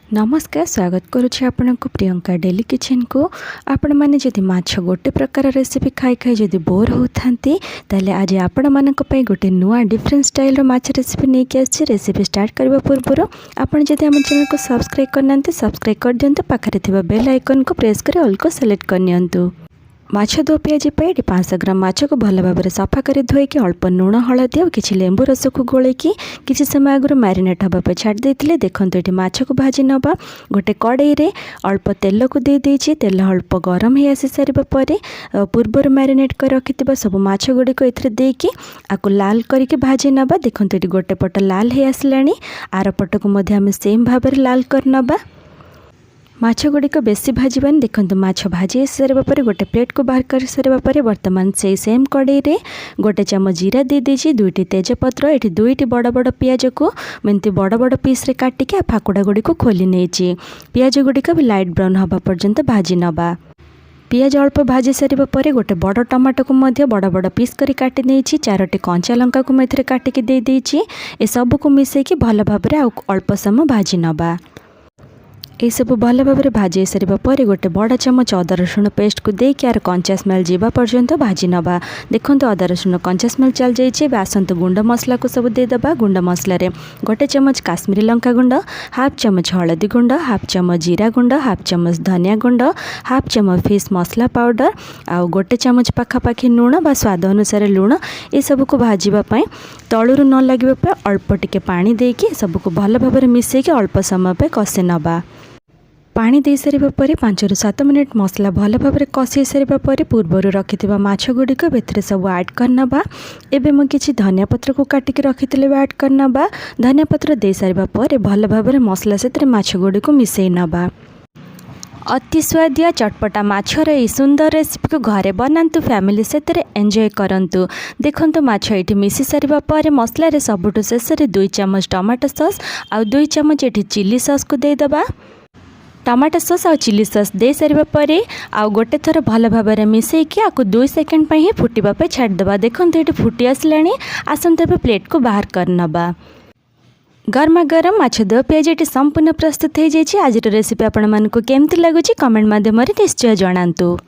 ନମସ୍କାର, ସ୍ୱାଗତ କରୁଛି ଆପଣଙ୍କୁ ପ୍ରିୟଙ୍କା ଡେଲି କିଚେନକୁ। ଆପଣମାନେ ଯଦି ମାଛ ଗୋଟେ ପ୍ରକାର ରେସିପି ଖାଇ ଖାଇ ଯଦି ବୋର୍ ହେଉଥାନ୍ତି, ତାହେଲେ ଆଜି ଆପଣମାନଙ୍କ ପାଇଁ ଗୋଟେ ନୂଆ ଡିଫରେଣ୍ଟ ଷ୍ଟାଇଲର ମାଛ ରେସିପି ନେଇକି ଆସିଛି। ରେସିପି ଷ୍ଟାର୍ଟ କରିବା ପୂର୍ବରୁ ଆପଣ ଯଦି ଆମ ଚ୍ୟାନେଲକୁ ସବସ୍କ୍ରାଇବ୍ କରିନାହାନ୍ତି, ସବସ୍କ୍ରାଇବ୍ କରିଦିଅନ୍ତୁ। ପାଖରେ ଥିବା ବେଲ୍ ଆଇକନ୍କୁ ପ୍ରେସ୍ କରି ଅଲ୍କୁ ସିଲେକ୍ଟ କରିନିଅନ୍ତୁ। ମାଛ ଦୋ ପିଆଜି ପାଇଁ ଏଠି 500 ଗ୍ରାମ ମାଛକୁ ଭଲ ଭାବରେ ସଫା କରି ଧୋଇକି ଅଳ୍ପ ଲୁଣ, ହଳଦୀ ଆଉ କିଛି ଲେମ୍ବୁ ରସକୁ ଗୋଳେଇକି କିଛି ସମୟ ଆଗରୁ ମ୍ୟାରିନେଟ୍ ହେବା ପାଇଁ ଛାଡ଼ି ଦେଇଥିଲେ। ଦେଖନ୍ତୁ, ଏଠି ମାଛକୁ ଭାଜି ନେବା। ଗୋଟେ କଡ଼େଇରେ ଅଳ୍ପ ତେଲକୁ ଦେଇଦେଇଛି। ତେଲ ଅଳ୍ପ ଗରମ ହେଇ ଆସି ସାରିବା ପରେ ପୂର୍ବରୁ ମ୍ୟାରିନେଟ୍ କରି ରଖିଥିବା ସବୁ ମାଛ ଗୁଡ଼ିକ ଏଥିରେ ଦେଇକି ଆକୁ ଲାଲ କରିକି ଭାଜି ନେବା। ଦେଖନ୍ତୁ, ଏଠି ଗୋଟେ ପଟ ଲାଲ ହେଇ ଆସିଲାଣି। ଆର ପଟକୁ ମଧ୍ୟ ଆମେ ସେମ୍ ଭାବରେ ଲାଲ କରି ନେବା। ମାଛ ଗୁଡ଼ିକ ବେଶୀ ଭାଜିବାନି। ଦେଖନ୍ତୁ, ମାଛ ଭାଜି ସାରିବା ପରେ ଗୋଟେ ପ୍ଲେଟ୍କୁ ବାହାର କରିସାରିବା ପରେ ବର୍ତ୍ତମାନ ସେଇ ସେମ୍ କଡ଼େଇରେ ଗୋଟେ ଚାମଚ ଜିରା ଦେଇଦେଇଛି, ଦୁଇଟି ତେଜପତ୍ର, ଏଠି ଦୁଇଟି ବଡ଼ ବଡ଼ ପିଆଜକୁ ଏମିତି ବଡ଼ ବଡ଼ ପିସ୍ରେ କାଟିକି ଆଉ ଫାକୁଡ଼ା ଗୁଡ଼ିକୁ ଖୋଲି ନେଇଛି। ପିଆଜ ଗୁଡ଼ିକ ବି ଲାଇଟ୍ ବ୍ରାଉନ୍ ହେବା ପର୍ଯ୍ୟନ୍ତ ଭାଜି ନେବା। ପିଆଜ ଅଳ୍ପ ଭାଜି ସାରିବା ପରେ ଗୋଟେ ବଡ଼ ଟମାଟୋକୁ ମଧ୍ୟ ବଡ଼ ବଡ଼ ପିସ୍ କରି କାଟି ନେଇଛି। ଚାରୋଟି କଞ୍ଚା ଲଙ୍କାକୁ ମୁଁ ଏଥିରେ କାଟିକି ଦେଇଦେଇଛି। ଏସବୁକୁ ମିଶାଇକି ଭଲ ଭାବରେ ଆଉ ଅଳ୍ପ ସମୟ ଭାଜି ନେବା। ଏସବୁ ଭଲ ଭାବରେ ଭାଜି ସାରିବା ପରେ ଗୋଟେ ବଡ଼ ଚାମଚ ଅଦା ରସୁଣ ପେଷ୍ଟକୁ ଦେଇକି ଆର କଞ୍ଚା ସ୍ମେଲ୍ ଯିବା ପର୍ଯ୍ୟନ୍ତ ଭାଜି ନେବା। ଦେଖନ୍ତୁ, ଅଦା ରସୁଣ କଞ୍ଚା ସ୍ମେଲ୍ ଚାଲିଯାଇଛି। ଏବେ ଆସନ୍ତୁ ଗୁଣ୍ଡ ମସଲାକୁ ସବୁ ଦେଇଦେବା। ଗୁଣ୍ଡ ମସଲାରେ ଗୋଟେ ଚାମଚ କାଶ୍ମୀରୀ ଲଙ୍କା ଗୁଣ୍ଡ, ହାଫ୍ ଚାମଚ ହଳଦୀ ଗୁଣ୍ଡ, ହାଫ୍ ଚାମଚ ଜିରା ଗୁଣ୍ଡ, ହାଫ୍ ଚାମଚ ଧନିଆ ଗୁଣ୍ଡ, ହାଫ୍ ଚାମଚ ଫିସ୍ ମସଲା ପାଉଡ଼ର ଆଉ ଗୋଟେ ଚାମଚ ପାଖାପାଖି ଲୁଣ ବା ସ୍ୱାଦ ଅନୁସାରେ ଲୁଣ। ଏସବୁକୁ ଭାଜିବା ପାଇଁ ତଳୁରୁ ନ ଲାଗିବା ପାଇଁ ଅଳ୍ପ ଟିକେ ପାଣି ଦେଇକି ସବୁକୁ ଭଲ ଭାବରେ ମିଶାଇକି ଅଳ୍ପ ସମୟ ପାଇଁ କଷି ନେବା। ପାଣି ଦେଇସାରିବା ପରେ 5ରୁ 7 ମିନିଟ୍ ମସଲା ଭଲ ଭାବରେ କଷି ସାରିବା ପରେ ପୂର୍ବରୁ ରଖିଥିବା ମାଛ ଗୁଡ଼ିକ ଏଥିରେ ସବୁ ଆଡ଼୍ କରିନେବା। ଏବେ ମୁଁ କିଛି ଧନିଆ ପତ୍ରକୁ କାଟିକି ରଖିଥିଲି ବି ଆଡ଼୍ କରିନେବା। ଧନିଆ ପତ୍ର ଦେଇସାରିବା ପରେ ଭଲ ଭାବରେ ମସଲା ସେଥିରେ ମାଛ ଗୁଡ଼ିକୁ ମିଶାଇ ନେବା। ଅତି ସୁଆଦିଆ ଚଟପଟା ମାଛର ଏହି ସୁନ୍ଦର ରେସିପିକୁ ଘରେ ବନାନ୍ତୁ, ଫ୍ୟାମିଲି ସେଥିରେ ଏନ୍ଜୟ କରନ୍ତୁ। ଦେଖନ୍ତୁ, ମାଛ ଏଇଠି ମିଶି ସାରିବା ପରେ ମସଲାରେ ସବୁଠୁ ଶେଷରେ 2 ଚାମଚ ଟମାଟୋ ସସ୍ ଆଉ 2 ଚାମଚ ଏଠି ଚିଲି ସସ୍କୁ ଦେଇଦେବା। ଟମାଟୋ ସସ୍ ଆଉ ଚିଲି ସସ୍ ଦେଇସାରିବା ପରେ ଆଉ ଗୋଟେ ଥର ଭଲ ଭାବରେ ମିଶାଇକି ଆକୁ 2 ସେକେଣ୍ଡ ପାଇଁ ହିଁ ଫୁଟିବା ପାଇଁ ଛାଡ଼ିଦେବା। ଦେଖନ୍ତୁ, ଏଠି ଫୁଟି ଆସିଲାଣି। ଆସନ୍ତୁ ଏବେ ପ୍ଲେଟ୍କୁ ବାହାର କରିନେବା। ଗରମା ଗରମ ମାଛ ଦୋ ପିଆଜି ଏଠି ସମ୍ପୂର୍ଣ୍ଣ ପ୍ରସ୍ତୁତ ହୋଇଯାଇଛି। ଆଜିର ରେସିପି ଆପଣମାନଙ୍କୁ କେମିତି ଲାଗୁଛି, କମେଣ୍ଟ ମାଧ୍ୟମରେ ନିଶ୍ଚୟ ଜଣାନ୍ତୁ।